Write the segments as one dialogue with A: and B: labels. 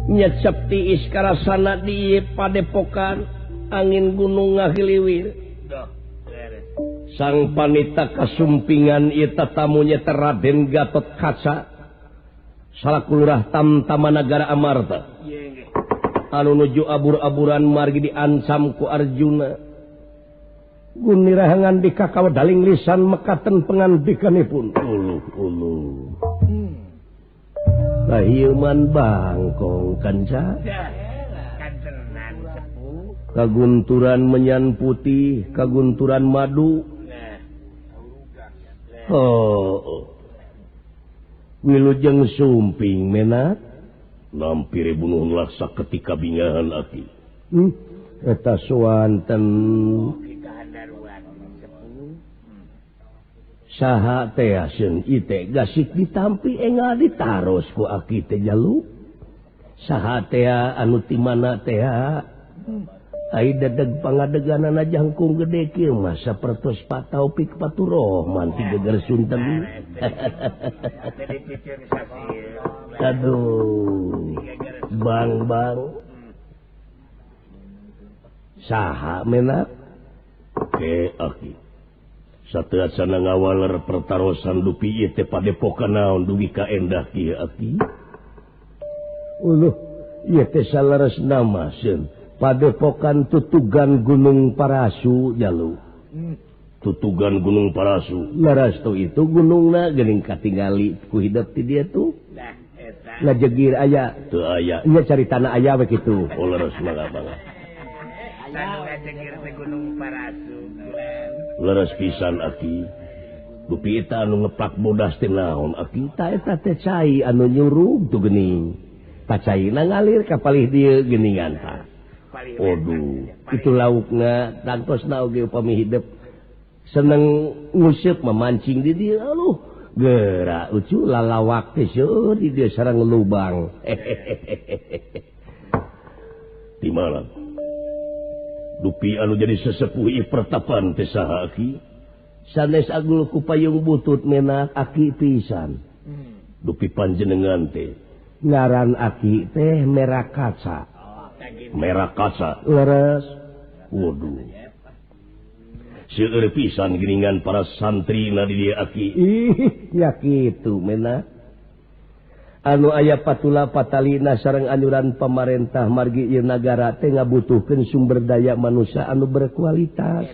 A: Nyecep tiis karasana di padepokan angin gunung ngahiliwir. Sang panita kasumpingan ieu tatamunya teh Raden Gatot Kaca salaku lurah Tamtama Nagara Amarta anu nuju abur-aburan margi diancam ku Arjuna. Gunirahangan di kakao daling lisan mekaten pengandikanipun. Uluh uluh. Bahieuman bangkong kanca. Kagunturan menyan putih, kagunturan madu. Oh. Wilujeng sumping menak nampire bunuh laksa ketika bingahan aki. Eta suanten saha teh aseun ite gasik ditampi engal ditaros ku aki teh jalu. Saha teh anu ti mana teh ai dedeg pangadeganana jangkung gede kieu mah sapertos Pak Taufik Faturrahman ti geger sunten. Aduh bang bang saha menak ke aki sateuacan ngawaler pertarosan dupi ieu teh padepokan naon dugi ka endah kieu aki. Uluh ieu teh saleresna mah seun padepokan tutugan Gunung Parasu jalu. Tutugan Gunung Parasu leres tuh itu gunungna geuning katingali ku hidep ti dieu tuh. Ngajegir aya teu aya nya cari tanah aya we kitu. Oh leres mah bang.
B: Ngajegir teh Gunung Parasu.
A: Leres pisan aki. Dupi eta anu ngeplak bodas teh naon aki ta eta teh cai anu nyurug tuh geuning. Pacaina ngalir ka palih dieu geuningan tah. Waduh, itu laukna tangtosna oge upami hidep seneng nguseup memancing di dieu aduh geura ucu lalawak teh seueur di dieu sareng lubang.
C: Di malam dupi anu jadi sesepuh ieu pertapan teh saha aki?
A: Sanes agul ku payung butut menak aki pisan.
C: Dupi panjenengan teh
A: ngaran aki teh Merah Kaca.
C: Merah Kaca
A: leres.
C: Waduh, seueur pisan geuningan para santri na di dieu aki.
A: Ih nya kitu menak. Anu aya patula patalina sareng anjuran pamarentah margi ieu nagara teh ngabutuhkeun sumber daya manusia anu berkualitas.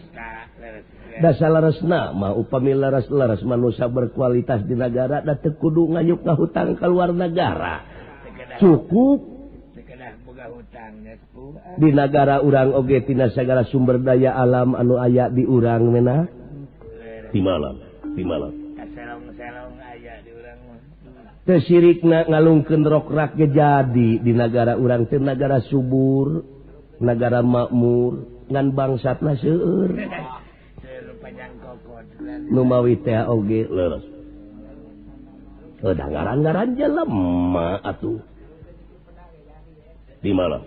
A: Dasar leresna mah upami leres-leres manusia berkualitas di nagara da teu kudu nganyuk ngahutang ka luar nagara. Cukup di nagara urang oge tina sagala sumber daya alam anu aya di urang menak.
C: Di malam, di malam.
A: Teu sirikna ngalungkeun rokrak ge jadi di nagara urang teh nagara subur, nagara makmur, ngan bangsatna seueur. Nu mawi teh oge
C: leres.
A: Udah ngaran-ngaran jelema atuh.
C: Di malam.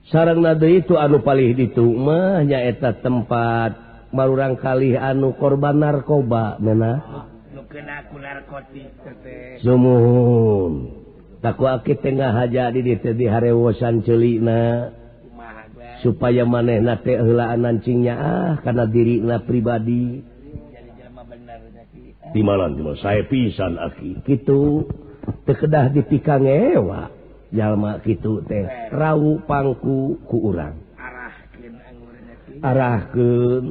A: Sarengna deui itu anu palih ditu mah nyaeta tempat marurang kalih anu korban narkoba meuna.
B: Nu kena ku narkotik teh.
A: Sumuhun. Taku aki teh ngahaja di dieu teh diharewosan ceulina. Supaya manehna teh heulaan nancingnya ah kana dirina pribadi.
C: Di malam saya pisan aki.
A: Kitu teu kedah dipikangewa jalma kitu teh rawu pangku ku urang.
B: Arahkeun angurna ki.
A: Arahkeun.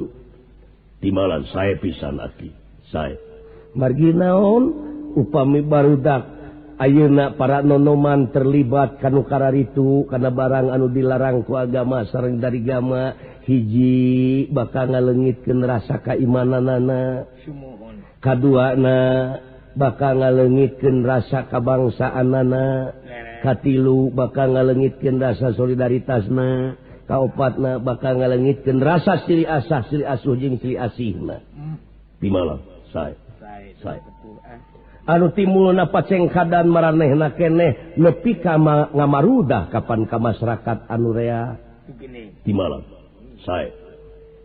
C: Di malam saya pisan aki. Saya.
A: Margi naon upami barudak ayeuna para nonoman terlibat kanu kararitu kana barang anu dilarang ku agama sareng dari gama hiji bakal ngaleungitkeun rasa kaimananana. Kaduana bakal ngaleungitkeun rasa kabangsaanana. Katilu bakal ngaleungitkeun rasa solidaritasna. Kaopatna bakal ngaleungitkeun rasa silih asah silih asuh jeung silih asihna.
C: Di malam saya. Saya.
A: Anu timbulna pacengkadan maranehna keneh nepi ka ngamarudah kapan ka masyarakat anu rea.
C: Di malam saya.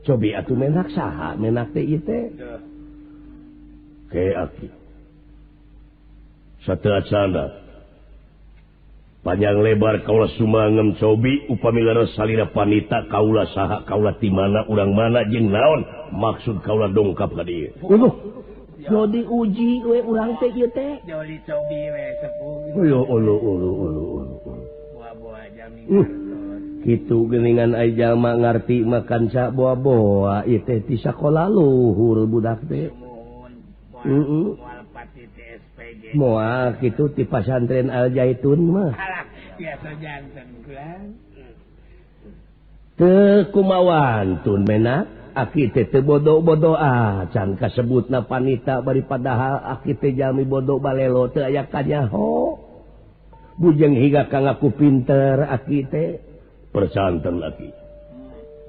A: Cobi atuh menak saha menak teh ieu teh.
C: Ke aki. Sateuacana
A: Panjang lebar kaula sumangem cobi upami leres salira panita kaula saha kaula ti mana urang mana jeung naon maksud kaula dongkap ka dieu.
D: Jodi uji we urang teh ieu teh.
B: Joli cobi we sepuh.
A: Ulu ulu ulu ulu ulu.
B: Boa-boa jami.
D: Kitu geuningan ai jalma ngarti makan sa boa-boa ieu teh ti sakola luhur budak teh. Heeh. Moal kitu ti pasantren Al Zaitun mah.
B: Alah, biasa janten kurang.
D: Teu kumawantun menak aki teh teu bodo-bodo acan kasebutna panita bari padahal aki teh jalmi bodo balelo teu aya kanyaho. Bujeng higa ka ngaku pinter aki teh.
A: Percanten aki.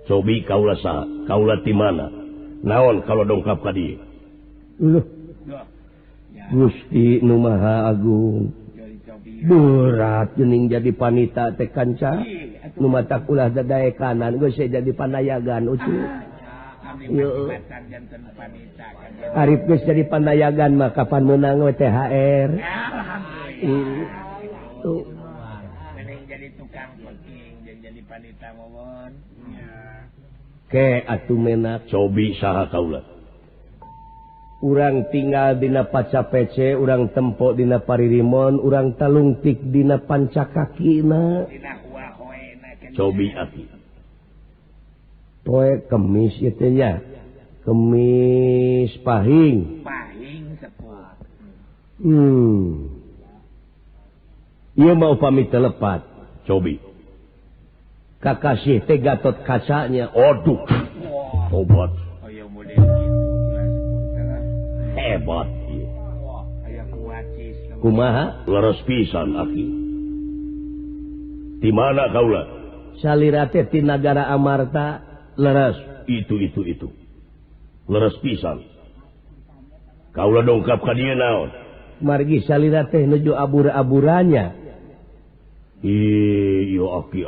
A: Cobi kaula saha, kaula ti mana? Naon kalau dongkap ka dieu?
D: Loh. Gusti nu Maha Agung. Berat geuning jadi panita teh kanca. Nu matak ulah dadaekanan geus jadi panayagan ucu. Arif geus jadi panayagan mah kapan meunang we THR. Tuh.
B: Mending jadi tukang peking jeung jadi panita mawon.
D: Ke atuh menak
A: cobi saha kaula.
D: Urang tinggal dina Pacapece, urang tempo dina Paririmon, urang talungtik dina Pancakakina.
A: Cobi aki.
D: Poe Kemis ieu teh nya. Kemis pahing.
B: Pahing sepuh.
D: Ieu mah upami teu lepat.
A: Cobi.
D: Kakasih teh Gatot Kacanya.
A: Aduh. Tobat. Hebat.
D: Kumaha?
A: Leres pisan aki. Di mana kaula?
D: Salira teh ti nagara Amarta leres.
A: Itu. Leres pisan. Kaula dongkap ka dieu naon?
D: Margi salira teh nuju abur-aburannya.
A: Iyo aki.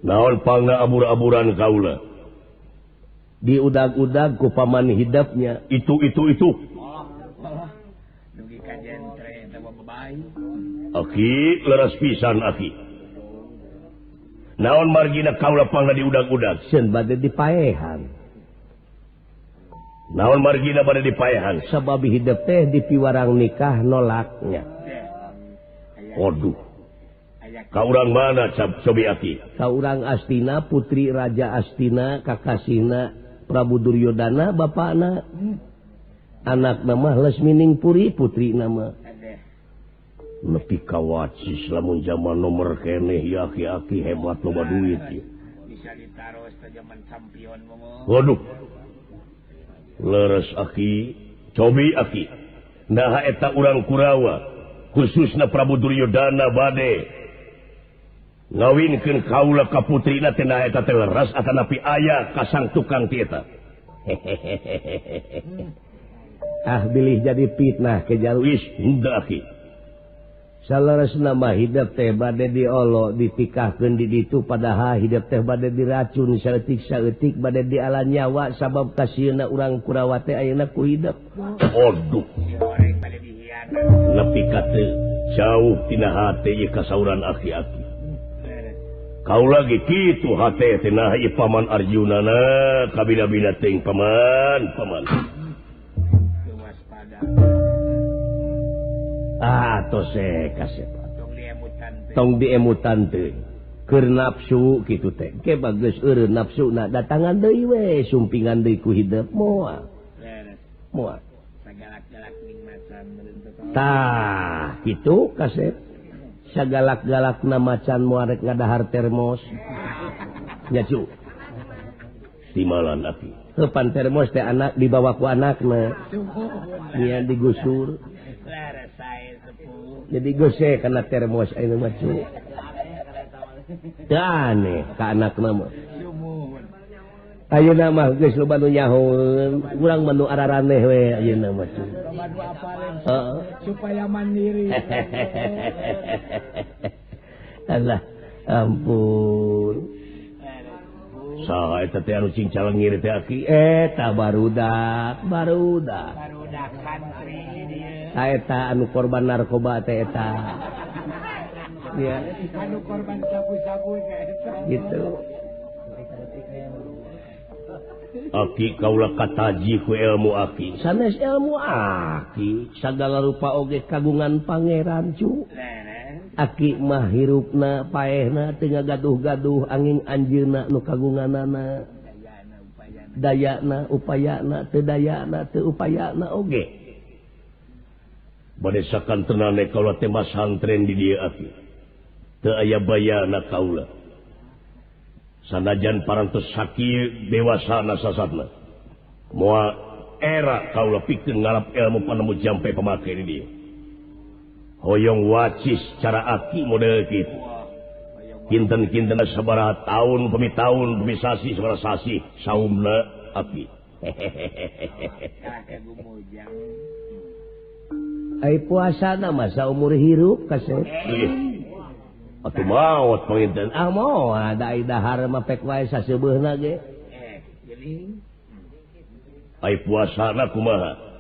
A: Naon pangna abur-aburan kaula?
D: Diudag-udag ku paman hidupnya.
A: Itu. Aki leres pisan aki. Naon margina kaula pangna diudag-udag?
D: Sieun bade dipaehan.
A: Naon margina bade dipaehan?
D: Sabab hidup teh dipiwarang nikah nolaknya.
A: Waduh. Ka urang mana cobi aki?
D: Ka urang Astina, putri Raja Astina, kakasihna Prabu Duryodana bapakna. Anak nama Lesmining Puri, putri nama.
A: Nepi kawacis lamun zaman nomor keneh ya aki-aki hebat loba duit ya.
B: Bisa ditaros teh zaman champion momo.
A: Waduh. Leres aki, cobi aki. Naha eta urang Kurawa, khususna Prabu Duryodana bade ngawinkeun kaula ka putrina teh naha eta teh leres atanapi aya kasang tukang ti eta.
D: Ah bilih jadi fitnah ke jalu.
A: Wis henteu aki.
D: Saleres nama hidup teh bade diolo ditikahkeun di ditu padahal hidup teh bade diracun saeutik-saeutik bade diala nyawa sabab kasieuna urang Kurawa teh ayeuna ku hidup.
A: Aduh. Nepi ka teu jauh tina hate ieu kasauran aki-aki. Kau lagi kitu hate teh nah ieu paman Arjunana kabina-bina teuing paman.
D: Ah tos kasep. Tong diemutan teh. Keur nafsu kitu teh. Ke bagus eureun nafsuna datangan deui we sumpingan deui ku hidup moal. Moal. Tah kitu kasep. Sagalak-galakna macan moal rek ngadahar termos. Nya cu.
A: Timalan aki.
D: Heupan termos teh anak dibawa ku anakna. Nya digusur. Jadi gose kana termos ayeuna mah cu. Teu aneh ka anakna mah. Ayeuna mah geus loba nu nyahoeun, urang mah nu araraneh we ayeuna mah cu. Heeh,
B: supaya mandiri.
D: Allah ampun.
A: Saha eta teh anu cing calengir teh aki?
D: Eta barudak, barudak.
B: Barudak santri di dieu.
D: Eta anu korban narkoba teh eta. Ya.
B: Anu korban sabu-sabu eta.
D: Gitu.
A: Aki kaula kataji ku ilmu aki.
D: Sanes ilmu aki sagala rupa oge kagungan pangeran cu. Aki mah hirupna paehna teu ngagaduh-gaduh angin anjeunna nu kagunganana. Dayana upayana teu dayana teu upayana oge.
A: Bade sakantenane kaula teh masantren di dieu aki. Teu aya bayana kaula. Sanajan parantos sakieu dewasana sasatna. Moal era kaula pikeun ngalap ilmu panemu jampe pamake di dieu. Hoyong wacis cara aki model kitu. Kinten-kinten sabaraha tahun pemi tahun pemi sasi sabaraha sasi saumna aki.
D: Ai puasana mah saumur hirup kasep.
A: Atuh maot panginten.
D: Ah moal da ai dahar mah pek wae saseubeuna ge.
A: Ai puasana kumaha?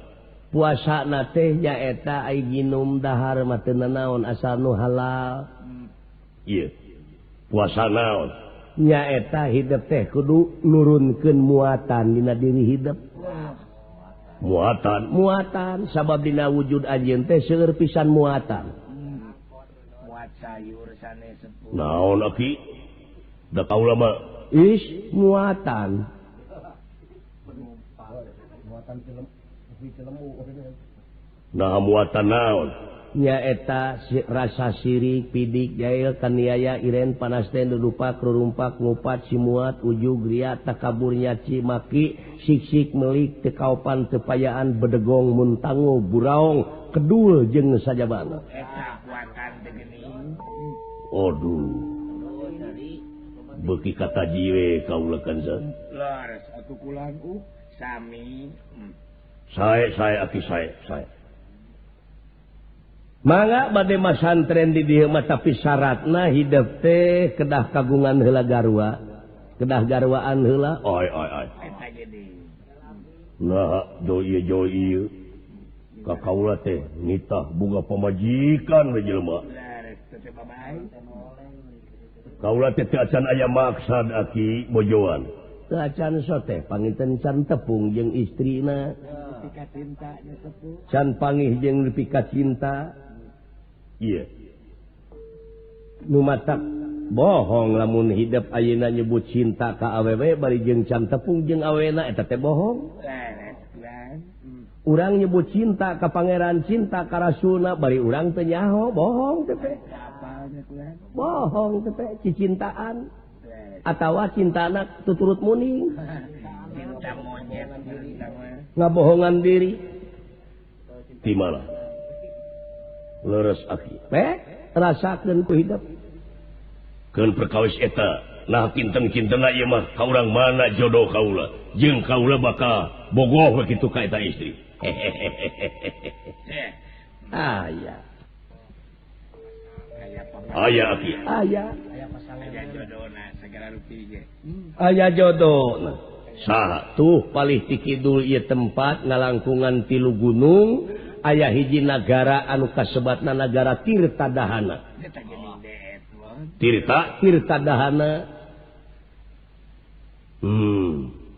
D: Puasana teh nyaeta ai nginum dahar mah teu nanaon asal nu halal.
A: Ieu. Puasa naon?
D: Nyaeta hidep teh kudu nurunkeun muatan dina diri hidep.
A: Muatan,
D: muatan sabab dina wujud anjeun teh seueur pisan muatan.
B: Muat sayur sanes sepuh.
A: Naon aki? Da kaula mah
D: is muatan.
E: Muatan film.
A: Nah muatan naon?
D: Nyaeta rasa sirik, pidik, jail, kaniaya, iren, panasten, dudupak, rurumpak, ngupat, simuat, ujug, ria, takabur, nyaci, maki, siksik, melik, tekaopan, tepayaan, bedegong, muntango, buraong, kedul, jeung sajabana.
B: Eta kuatan teh geuning.
A: Aduh. Beuki kata jiwe kaula kanza.
B: Leres atuh kulan sami.
A: Sae sae aki sae sae.
D: Mangga bade masantren di dieu mah tapi syaratna hidep teh kedah kagungan heula garwa. Kedah garwaan heula.
A: Oi oi oi. Nah, jo ieu jo ieu. Ka kaula teh nitah boga pamajikan we jelema. Kaula teh teu acan aya maksad aki bojoan.
D: Teu acan soteh panginten can tepung jeung istrina. Can pangih jeung dipika cinta.
A: Iya.
D: Nu matak bohong lamun hidep ayeuna nyebut cinta ka awewe bari jeung can tepung jeung awena eta teh bohong. Urang nyebut cinta ka pangeran, cinta ka rasulna bari urang teu nyaho, bohong teh. Bohong teh cicintaan atawa cintana tuturut muning.
B: Cinta monyet
D: ngabohongan diri.
A: Timalah. Leres aki.
D: Rasakeun ku hidep.
A: Keun perkawis eta, nah kinten-kintena ieu mah ka urang mana jodoh kaula. Jeung kaula bakal bogoh we kitu ka eta istri.
D: Aya.
A: Aya aki.
D: Aya.
B: Aya jodona segala rupi ge.
D: Aya jodona.
A: Saha
D: tuh palih ti kidul ieu tempat ngalangkungan tilu gunung aya hiji nagara anu kasebatna nagara Tirta Dahana.
A: Tirta
D: Tirta Dahana.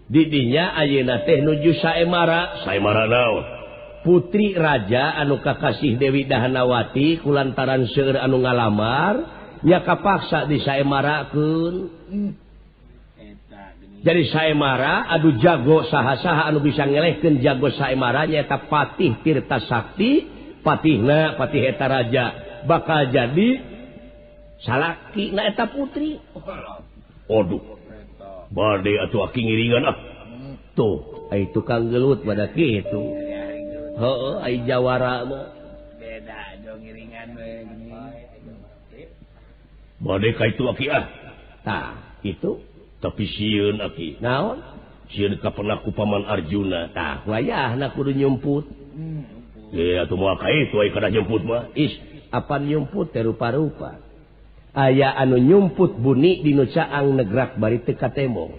D: Didinya ayeuna teh nuju Saemara.
A: Saemara naon?
D: Putri raja anu kakasih Dewi Dahanawati kulantaran seueur anu ngalamar nya kapaksa disaemarakeun. Jadi Saemara adu jago saha-saha anu bisa ngelehkeun jago Saemara nyaeta Patih Tirta Sakti, patihna patih eta raja bakal jadi salaki na eta putri.
A: Aduh. Bade atuh aki ngiringan ah.
D: Tuh, ai tukang gelut pada kitu. Heuh, ai jawara mah
B: beda jo ngiringan we gini.
A: Bade ka itu aki ah.
D: Tah, kitu.
A: Tapi sieun aki.
D: Naon?
A: Sieun ka pernah ku paman Arjuna.
D: Tah, wayahna kudu nyumput.
A: Atuh moal ka itu ai kada nyumput mah.
D: Ih, apan nyumput teh rupa-rupa. Aya anu nyumput buni dinu caang negrak bari teu katembong.